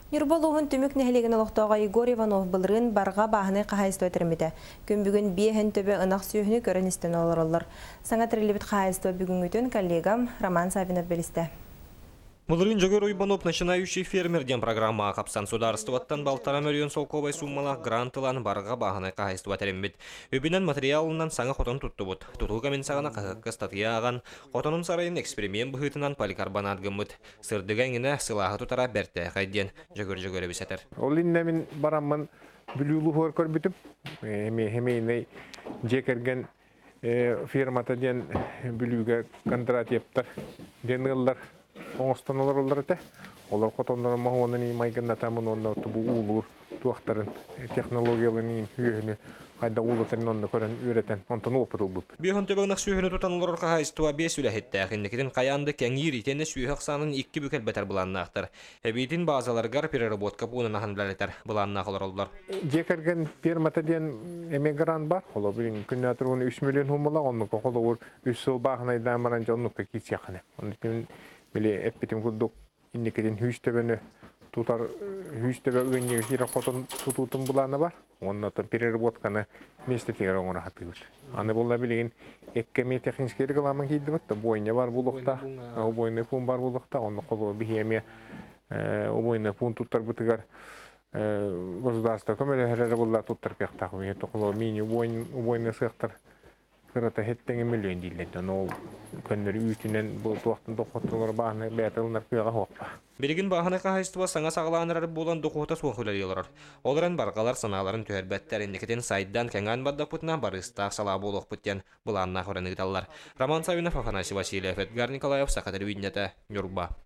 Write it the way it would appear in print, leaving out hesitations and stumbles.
Ньурба улууһун Түмүк нэһилиэгин олохтооҕо Егор Иванов былырыын Барҕа бааһынай хаһаайыстыба тэриммитэ. Күн бүгүн биэһин төбө ынах сүөһүнү көрөн-истэн олороллор. Саҥа тэриллибит хаһаайыстыба бүгүҥҥүтүн коллегам Роман Саввинов билистэ. Былырыын Дьөгүөр Уйбанов «Начинающий фермер» диэн программаҕа хапсан судаарыстыбаттан балтараа мөлүйүөн солкуобай сууммалаах грант ылан Барҕа бааһынай хаһаайыстыба тэриммит. Үбүнэн материалынан саҥа хотон туттубут. Тутуу кэмин саҕана хаһыакка ыстатыйа ааҕан, хотонун сарайын эксперимент быһыытынан поликарбонат гыммыт. Сырдыга эҥинэ, сылааһы тутара бэртээхэй диэн Дьөгүөр Дьөгүөрэбис этэр. Ол иннэ мин бараммын Бүлүү улууһугар көрбүтүм. Эмиэ семейнэй дьиэ кэргэн фирмата диэн Бүлүүгэ Кондратьевтар диэн ыаллар оҥостон олороллор этэ. Олор хотоннорун моһуонун майгыннатаммын уонна тубу уулуур туохтарын технологияларын үөһүнү хайдах уулатарын онно көрөн үөрэтэн онтон опыт ылбыппыт. Бүөхөн төбөҥнөх сүөһүнү тутан олорор хаһаайыстыба биэс үлэһиттээх инникитин хайаан да кэҥиир итиэннэ сүөһү ахсаанын икки бүк элбэтэр былааннаахтар. Эбиитин баазаларыгар переработка пуунун аһан үлэлэтэр былааннаах олороллор. Дьиэ кэргэн фермата диэн эмиэ грант бар. Холобур, күннээтэр уон 3 миллион суммалаах, оннука холобур үс сыл бааһынайдаан баран дьэ оннукка киирсиэххинэ. Оннук били эппитим курдук инникитин сүүс төбөнү тутар сүүс төбө ыанньыгы киирэр хотон тутуутун былаана бар. Уонна оттон переработканы миэстэтигэр оҥоро сатыыбыт. Аны буолла билигин эккэ эмиэ техническэй регламент киирдибит да бойня бар буолуохтаах, убойный пуун бар буолуохтаах, онно холобур биһи эмиэ убойный пуун туттарбытыгар государство көмөлөһөр эрэ буолла туттар кыахтаах. Холобур мини убойный сыахтар кырата һэттэҥи мөлүйүөн дииллэр дьон ол көннөрү үүтүнэн бу туохтан дохуотталар бааһынай бэйэтэ ылынар кыаҕа суохпа. Билигин бааһынай хаһаайыстыба саҥа саҕалаан эрэр буолан дохуота суох үлэлии олорор. Ол эрэн барҕалар санааларын түһэрбэттэр, инникитин сайдан, кэҥээн бардахпытына барыыстаах салаа буолуохпут диэн былааннаах өрөн ыыталлар. Роман Саввинов, Афанасий Васильев, Эдгар Николаев, Саха телевидениетэ, Ньурба.